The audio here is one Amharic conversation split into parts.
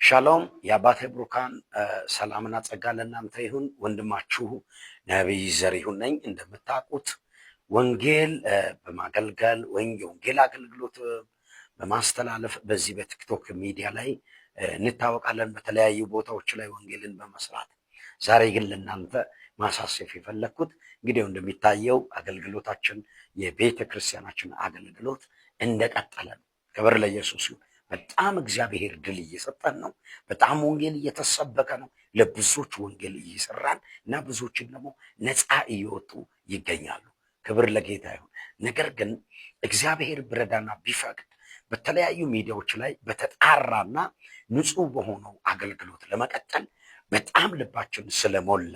ሻሎም የአባቴ ብሩካን፣ ሰላምና ጸጋ ለእናንተ ይሁን። ወንድማችሁ ነቢይ ዘሪሁን ነኝ። እንደምታውቁት ወንጌል በማገልገል ወይም የወንጌል አገልግሎት በማስተላለፍ በዚህ በቲክቶክ ሚዲያ ላይ እንታወቃለን፣ በተለያዩ ቦታዎች ላይ ወንጌልን በመስራት። ዛሬ ግን ለእናንተ ማሳሰብ የፈለግኩት እንግዲህ እንደሚታየው አገልግሎታችን፣ የቤተ ክርስቲያናችን አገልግሎት እንደቀጠለ ነው። ክብር ለኢየሱስ ይሁን። በጣም እግዚአብሔር ድል እየሰጠን ነው። በጣም ወንጌል እየተሰበከ ነው። ለብዙዎች ወንጌል እየሰራን እና ብዙዎችን ደግሞ ነፃ እየወጡ ይገኛሉ። ክብር ለጌታ ይሁን። ነገር ግን እግዚአብሔር ብረዳና ቢፈቅድ በተለያዩ ሚዲያዎች ላይ በተጣራና ንጹህ በሆነው አገልግሎት ለመቀጠል በጣም ልባችን ስለሞላ፣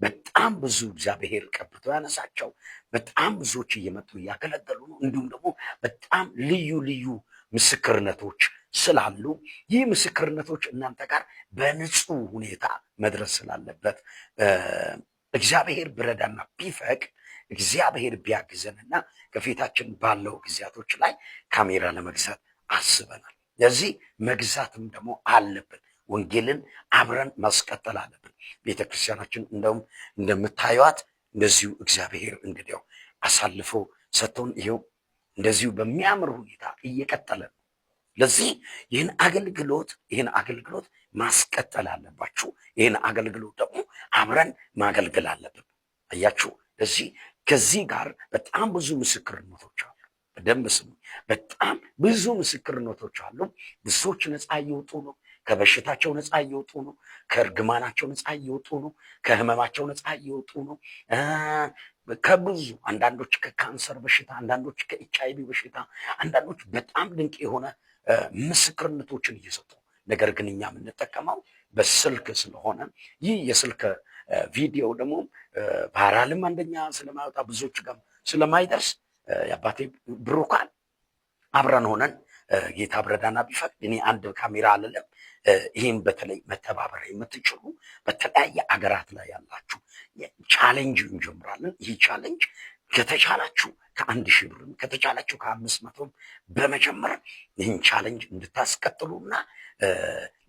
በጣም ብዙ እግዚአብሔር ቀብቶ ያነሳቸው በጣም ብዙዎች እየመጡ እያገለገሉ ነው። እንዲሁም ደግሞ በጣም ልዩ ልዩ ምስክርነቶች ስላሉ፣ ይህ ምስክርነቶች እናንተ ጋር በንጹህ ሁኔታ መድረስ ስላለበት፣ እግዚአብሔር ብረዳና ቢፈቅድ፣ እግዚአብሔር ቢያግዘንና ከፊታችን ባለው ጊዜያቶች ላይ ካሜራ ለመግዛት አስበናል። ለዚህ መግዛትም ደግሞ አለብን። ወንጌልን አብረን ማስቀጠል አለብን። ቤተክርስቲያናችን እንደውም እንደምታዩት እንደዚሁ እግዚአብሔር እንግዲያው አሳልፎ ሰጥቶን ይኸው እንደዚሁ በሚያምር ሁኔታ እየቀጠለ ነው። ለዚህ ይህን አገልግሎት ማስቀጠል አለባችሁ። ይህን አገልግሎት ደግሞ አብረን ማገልገል አለብን። አያችሁ፣ ለዚህ ከዚህ ጋር በጣም ብዙ ምስክርነቶች አሉ። በደንብ ስሙ። በጣም ብዙ ምስክርነቶች አሉ። ብዙዎች ነፃ እየወጡ ነው። ከበሽታቸው ነፃ እየወጡ ነው። ከእርግማናቸው ነፃ እየወጡ ነው። ከህመማቸው ነፃ እየወጡ ነው። ከብዙ አንዳንዶች ከካንሰር በሽታ፣ አንዳንዶች ከኤችአይቪ በሽታ፣ አንዳንዶች በጣም ድንቅ የሆነ ምስክርነቶችን እየሰጡ፣ ነገር ግን እኛ የምንጠቀመው በስልክ ስለሆነ ይህ የስልክ ቪዲዮ ደግሞ viral ም አንደኛ ስለማይወጣ፣ ብዙዎች ጋር ስለማይደርስ፣ የአባቴ ብሩካን አብረን ሆነን ጌታ ብረዳና ቢፈቅድ እኔ አንድ ካሜራ አልልም። ይህም በተለይ መተባበር የምትችሉ በተለያየ አገራት ላይ ያላችሁ challenge እንጀምራለን። ይህ challenge ከተቻላችሁ ከ1,000 ብርም፣ ከተቻላችሁ ከ500ም በመጀመር ይህን challenge እንድታስቀጥሉና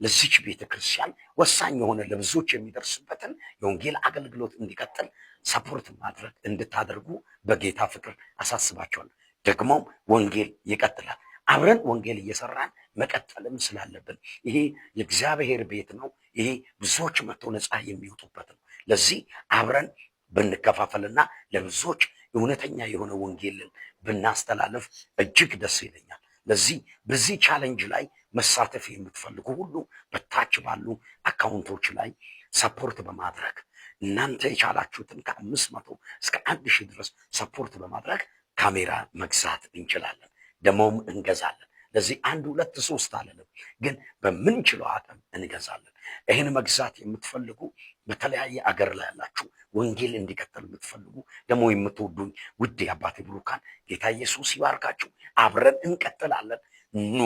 ለዚች ቤተክርስቲያን ወሳኝ የሆነ ለብዙዎች የሚደርስበትን የወንጌል አገልግሎት እንዲቀጥል support ማድረግ እንድታደርጉ በጌታ ፍቅር አሳስባችኋለሁ። ደግሞም ወንጌል ይቀጥላል። አብረን ወንጌል እየሰራን መቀጠልም ስላለብን ይሄ የእግዚአብሔር ቤት ነው። ይሄ ብዙዎች መጥተው ነፃ የሚወጡበት ነው። ለዚህ አብረን ብንከፋፈልና ለብዙዎች እውነተኛ የሆነ ወንጌልን ብናስተላልፍ እጅግ ደስ ይለኛል። ለዚህ በዚህ challenge ላይ መሳተፍ የምትፈልጉ ሁሉ በታች ባሉ account ኦች ላይ support በማድረግ፣ እናንተ የቻላችሁትን ከ500 እስከ 1,000 ድረስ support በማድረግ ካሜራ መግዛት እንችላለን። ደግሞም እንገዛለን። ለዚህ አንድ፣ ሁለት፣ ሶስት አለንም፣ ግን በምንችለው አቅም እንገዛለን። ይህን መግዛት የምትፈልጉ፣ በተለያየ አገር ላይ ያላችሁ፣ ወንጌል እንዲቀጥል የምትፈልጉ፣ ደግሞ የምትወዱኝ ውድ የአባቴ ብሩካን ጌታ ኢየሱስ ይባርካችሁ። አብረን እንቀጥላለን። ኑ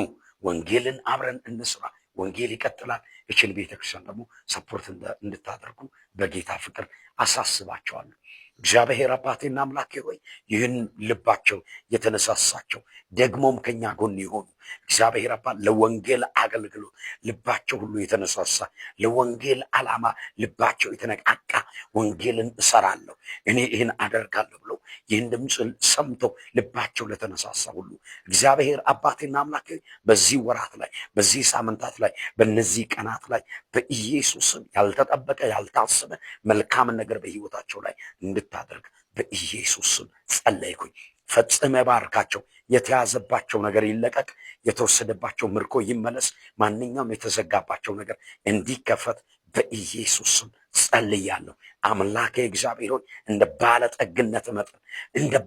ወንጌልን አብረን እንስራ። ወንጌል ይቀጥላል። ይችን ቤተክርስቲያን ደግሞ support እንድታደርጉ በጌታ ፍቅር አሳስባችኋለሁ። እግዚአብሔር አባቴና አምላኬ ሆይ፣ ይህን ልባቸው የተነሳሳቸው፣ ደግሞም ከኛ ጎን የሆኑ፣ እግዚአብሔር አባት ለወንጌል አገልግሎት ልባቸው ሁሉ የተነሳሳ፣ ለወንጌል ዓላማ ልባቸው የተነቃቃ፣ ወንጌልን እሰራለሁ፣ እኔ ይህን አደርጋለሁ ብለው ይህን ድምፅ ሰምተው ልባቸው ለተነሳሳ ሁሉ እግዚአብሔር አባቴና አምላኬ በዚህ ወራት ላይ፣ በዚህ ሳምንታት ላይ፣ በእነዚህ ቀናት ላይ በኢየሱስ ስም ያልተጠበቀ ያልታሰበ መልካምን ነገር በህይወታቸው ላይ እንድታደርግ በኢየሱስ ስም ጸለይኩኝ። ፈጽመህ ባርካቸው። የተያዘባቸው ነገር ይለቀቅ። የተወሰደባቸው ምርኮ ይመለስ። ማንኛውም የተዘጋባቸው ነገር እንዲከፈት በኢየሱስ ስም ጸልያለሁ። አምላኬ እግዚአብሔር ሆይ፣ እንደ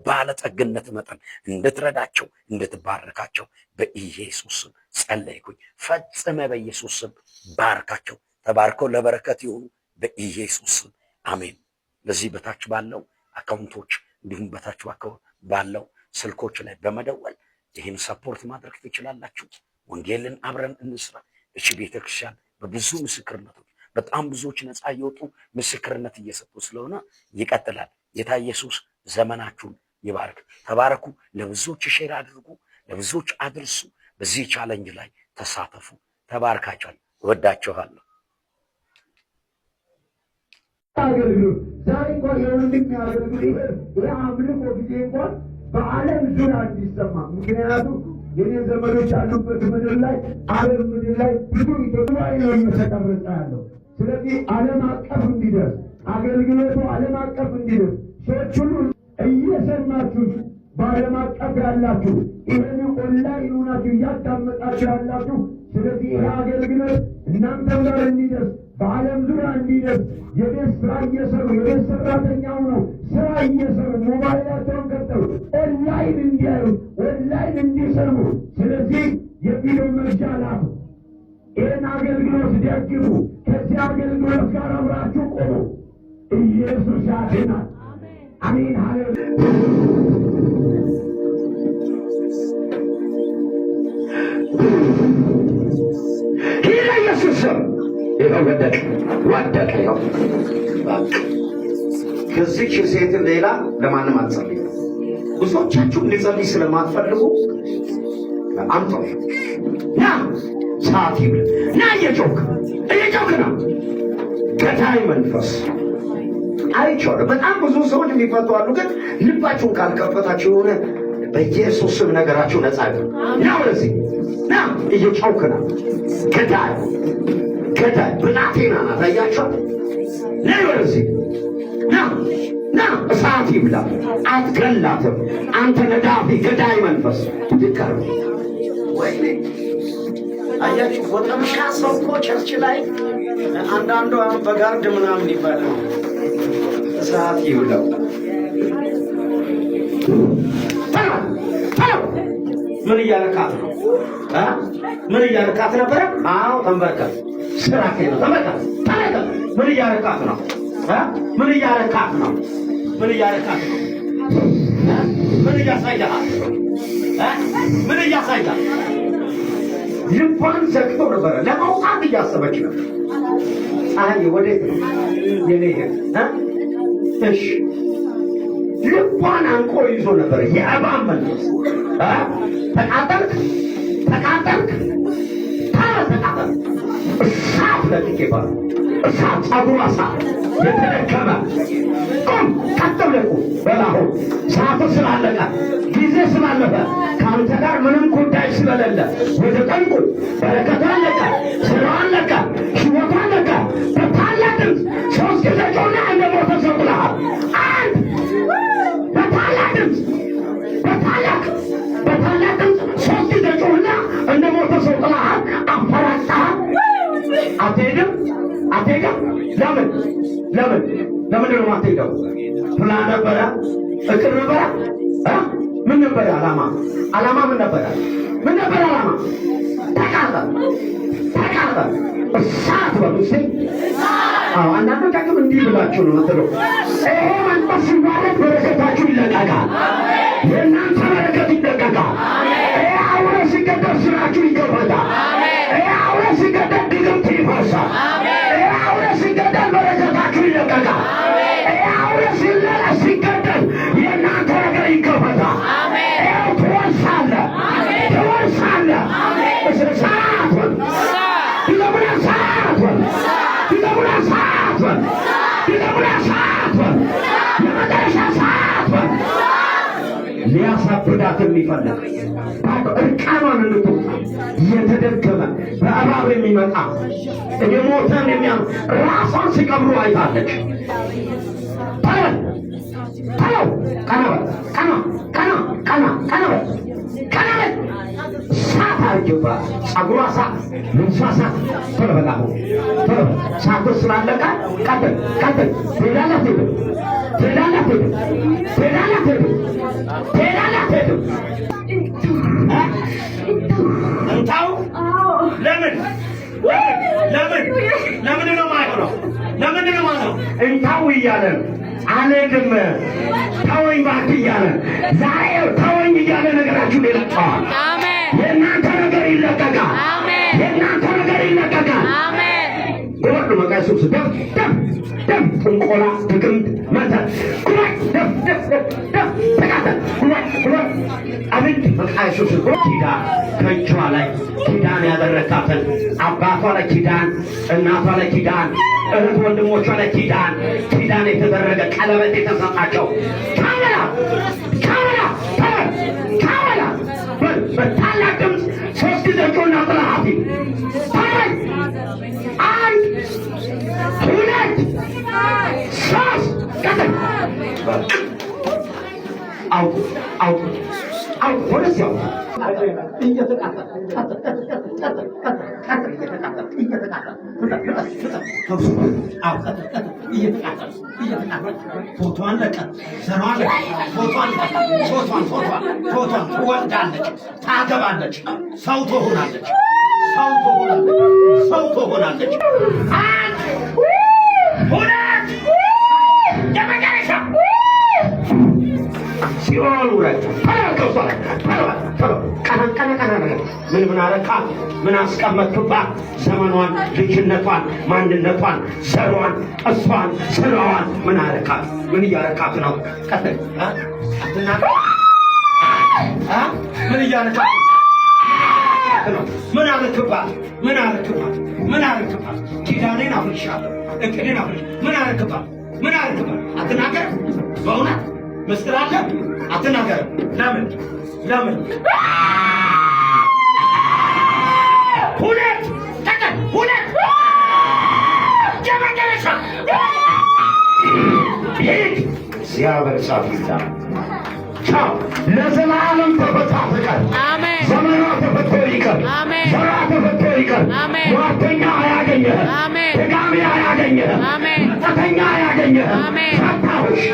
ባለጠግነት መጠን እንድትረዳቸው፣ እንድትባርካቸው በኢየሱስ ስም ጸለይኩኝ። ፈጽመህ በኢየሱስ ስም ባርካቸው። ተባርከው ለበረከት ይሁኑ በኢየሱስ ስም አሜን። ለዚህ በታች ባለው account ኦች እንዲሁም በታች ባለው ስልኮች ላይ በመደወል ይህን support ማድረግ ትችላላችሁ። ወንጌልን አብረን እንስራ። እቺ ቤተክርስቲያን በብዙ ምስክርነቶች በጣም ብዙዎች ነፃ እየወጡ ምስክርነት እየሰጡ ስለሆነ ይቀጥላል። ጌታ ኢየሱስ ዘመናችሁን ይባርክ። ተባረኩ። ለብዙዎች share አድርጉ፣ ለብዙዎች አድርሱ። በዚህ challenge ላይ ተሳተፉ። ተባርካችኋል። እወዳችኋለሁ። አገልግሎት ዛሬ እንኳን የወንድም አገልግሎት የአምልኮ ጊዜ እንኳን በዓለም ዙሪያ እንዲሰማ፣ ምክንያቱም የኔ ዘመዶች ያሉበት ምድር ላይ፣ ዓለም ምድር ላይ ብዙ ኢትዮጵያ ነው እየተቀረጸ ያለው። ስለዚህ ዓለም አቀፍ እንዲደርስ፣ አገልግሎቱ ዓለም አቀፍ እንዲደርስ፣ ሰዎች ሁሉ እየሰማችሁ፣ በዓለም አቀፍ ያላችሁ፣ ይህን ኦንላይን ሆናችሁ እያዳመጣችሁ ያላችሁ፣ ስለዚህ ይህ አገልግሎት እናንተም ጋር እንዲደርስ፣ በዓለም ዙሪያ እንዲደርስ፣ የቤት ስራ እየሰሩ፣ የቤት ሰራተኛ ሆነው ስራ እየሰሩ ሞባይላቸውን ከፍተው ኦንላይን እንዲያዩ፣ ኦንላይን እንዲሰሙ፣ ስለዚህ የቪዲዮ መግዣ ላኩ። ይህን አገልግሎት ደግፉ። ከዚህ አገልግሎት ጋር አብራችሁ ቆሙ። ኢየሱስ ያድናል። አሜን። ሃሌሉያ። ይህ ኢየሱስ ስም ይኸው ወደቀ፣ ወደቀ። ይኸው በቃ ከዚች ሴት ሌላ ለማንም አትጸልይ። ብዙዎቻችሁ እንጸልይ ስለማትፈልጉ አምጣው። ና ሰዓት ይብል፣ ና እየጮክ እየጮክ ነው። ገዳይ መንፈስ አይቼዋለሁ። በጣም ብዙ ሰዎች የሚፈቱ አሉ። ግን ልባችሁን ካልከፈታችሁ የሆነ በኢየሱስ ስም ነገራችሁ ነፃ ይሁን። ና ወደዚህ ና፣ እየጮክ ነው። ገዳይ ገዳይ ብላቴና ናት። አያችኋት? ነይ ወደዚህ ና ና፣ እሳት ይብላ። አትገላትም። አንተ ነዳፊ ገዳይ መንፈስ ትቀር። ወይኔ አያችሁ፣ ወጠምሻ ሰው እኮ church ላይ አንዳንዱ አሁን በ guard ምናምን ይባላል። እሳት ይብላው። ምን እያረካት ነው? ምን እያረካት ነበረ? አዎ ተንበርከክ። ስራቴ ነው። ተንበርከክ፣ ተንበርከክ። ምን እያረካት ነው? ምን እያረካት ነው? ምን እያረካት ነው? ምን እያሳያት? ምን እያሳያት? ልቧን ዘግቶ ነበረ። ለመውጣት እያሰበች ነበር። ፀሐይ ወዴት ነው የኔ? እሺ ልቧን አንቆ ይዞ ነበር። የእባብ መንፈስ ተቃጠልክ፣ ተቃጠልክ፣ ተቃጠልክ። እሳት ለጥቄ ባሉ እሳት ጸጉሯ እሳት የተደከመ ቁም፣ ቀጥ ብለህ ቁም። በል አሁን ሰዓቱ ስላለቀ፣ ጊዜ ስላለፈ፣ ከአንተ ጋር ምንም ጉዳይ ስለሌለ ወደ ጠንቁ። በረከቱ አለቀ፣ ስራው አለቀ፣ ሕይወቱ አለቀ። በታላቅ ድምፅ ሶስት ጊዜ ጮና እንደ ሞተ ሰው ብለሃል። አንድ፣ በታላቅ ድምፅ፣ በታላቅ ድምፅ ሶስት ጊዜ ጮህና እንደ ሞተ ሰው ጥለሃል። አፈራጣሃል። አትሄድም፣ አትሄድም። ለምን ለምን ለምንድን ነው የማትሄደው? ፕላን ነበረ፣ እቅድ ነበረ። ምን ነበረ ዓላማ? ዓላማ ምን ነበረ? ምን ነበረ ዓላማ? ተቃጠል፣ ተቃጠል፣ እሳት በሉ እስኪ። አዎ አንዳንዶቻችሁ እንዲህ ብላችሁ ነው የምትለው። ይሄ መንፈስ ሲዋረድ በረከታችሁ ይለቀቃል። የእናንተ በረከት ይለቀቃል። ይሄ አውሬ ሲገደል ስራችሁ ይከፈታል። ይሄ አውሬ ሲገደል ድግምት ይፈርሳል። ይሄ አውሬ ሲገደል በረከታችሁ ይለቀቃል። ይሄ አውሬ ሲገደል የእናንተ ነገር ይከፈታል። ይኸው ትወርሳለህ፣ ትወርሳለህ። እሳት በሉ፣ ድገሙና እሳት በሉ፣ ድገሙና እሳት በሉ፣ ድገሙና እሳት በሉ፣ የመጨረሻ እሳት በሉ። ሊያሳብዳት የሚፈልግ እርቃኗን እንድትወጣ የተደገመ በእባብ የሚመጣ የሞተን የሚያ ራሷን ሲቀብሩ አይታለች። ተለው ተለው፣ ቀና በል፣ ቀና ቀና ቀና ቀና በል፣ ቀና በል። እሳት አድርጌባት፣ ጸጉሯ እሳት፣ ልብሷ እሳት። ቶሎ በል አሁን ቶሎ በል። ሰዓቱ ስላለቀ ቀጥል ቀጥል። ትሄዳለህ አትሄድም? ትሄዳለህ አትሄድም? ትሄዳለህ አትሄድም? ትሄዳለህ አትሄድም? እንታው ለምን ለምን ለምን ነው የማይሆነው? ለምን ነው ማለት ነው? እንታው እያለ ነው። አልሄድም ተወኝ እባክህ እያለ፣ ዛሬ ተወኝ እያለ ነገራችሁን ይለቀዋል። የእናንተ ነገር ይለቀቃል። የእናንተ ነገር ይለቀቃል። ጎበዝ መቃ ሱስ ደፍ ደፍ ደፍ ጥንቆላ፣ ድግምት፣ መተት፣ ጉባኤ ደፍ ደፍ ደፍ ደፍ ተቃጠል። ጉባኤ ጉባኤ አብድ በቃ ኪዳን ከእጇ ላይ ኪዳን ያደረካትን፣ አባቷ ላይ ኪዳን፣ እናቷ ላይ ኪዳን፣ እህት ወንድሞቿ ላይ ኪዳን፣ ኪዳን የተደረገ፣ ቀለበት የተሰጣቸው፣ ካመላ ካመላ ካመላ። በታላቅ ድምፅ ሶስት ጊዜ ጮና ጥለሃት ታበል። አንድ፣ ሁለት፣ ሶስት። ቀጥል። አውጡ፣ አውጡ፣ አውጡ፣ ወደዚህ አውጡ። እየተቃጠለ፣ ቀጥል፣ ቀጥል፣ እየተቃጠለ፣ እየተቃጠለ፣ ፍጠን፣ ፍጠን፣ ፍጠን። አዎ፣ ቀጥል፣ ቀጥል። እየተቃጠለ፣ እየተቃጠለ። ፎቶዋን ለቀ፣ ዘሯን ለቀ፣ ፎቶዋን ለቀ፣ ፎቶዋን፣ ፎቶዋን፣ ፎቶዋን። ትወልዳለች፣ ታገባለች፣ ሰው ትሆናለች፣ ሰው ትሆናለች፣ ሰው ትሆናለች። አንድ፣ ሁለት፣ የመጨረሻ። ሲኦል ውረድ። ከሷ ላይ ቀና ቀና ቀና ነገር። ምን ምን አረካት? ምን አስቀመጥክባት? ዘመኗን፣ ልጅነቷን፣ ማንነቷን፣ ዘሯን፣ እሷን፣ ስራዋን ምን አረካት? ምን እያረካት ነው? ቀጥል። አትናገር። ምን እያረካት ነው? ምን አረክባት? ምን አረክባት? ምን አረክባት? ኪዳኔን አፍርሻለሁ፣ እቅዴን አፍርሽ። ምን አረክባት? ምን አረክባት? አትናገር። በእውነት ምስጢር አለ። አትናገርም። ለምን? ለምን? ሁለት፣ ቀጥል። ሁለት፣ የመጨረሻ። ሂድ። እግዚአብሔር ጻፍ ይላል። ቻው። ለዘላለም ተፈታ ትቀር። ዘመኗ ተፈቶ ይቀር። ዘሯ ተፈቶ ይቀር። ሟርተኛ አያገኘህም። ደጋሚ አያገኘህም። መተተኛ አያገኘህም። ፈታሁሽ።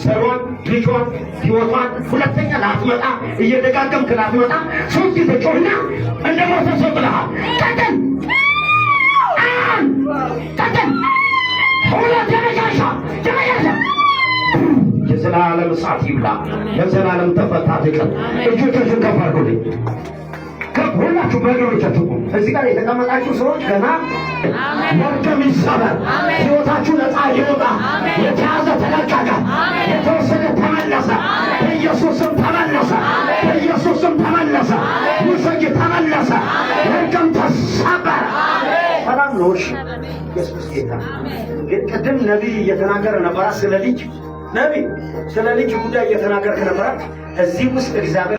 ዘሯን፣ ልጇን፣ ህይወቷን ሁለተኛ ላትመጣ፣ እየደጋገምክ ላትመጣ። ሶስት ጊዜ ጮህና እንደ ሞተ ሰው ጥለሃል። ቀጥል። አንድ፣ ቀጥል። ሁለት፣ የመጨረሻ፣ የመጨረሻ። የዘላለም እሳት ይብላ። ለዘላለም ተፈታ ትቅር። እጆቻችሁን ከፍ አድርጉልኝ። ከፍ ሁላችሁ በእግሮቻችሁ ቁሙ። እዚህ ጋር የተቀመጣችሁ ሰዎች ገና መርገም ይሰበር። ህይወታችሁ ነፃ ይወጣ። የተያዘ ተለቀቀ። የተወሰደ ተመለሰ። በኢየሱስም ተመለሰ። በኢየሱስም ተመለሰ። ውሰጅ፣ ተመለሰ። መርገም ተሰበረ። ሰላም ነው። እሺ፣ ኢየሱስ ጌታ። ግን ቅድም ነቢይ እየተናገረ ነበራ ስለ ልጅ። ነቢይ ስለ ልጅ ጉዳይ እየተናገርክ ነበረ። እዚህ ውስጥ እግዚአብሔር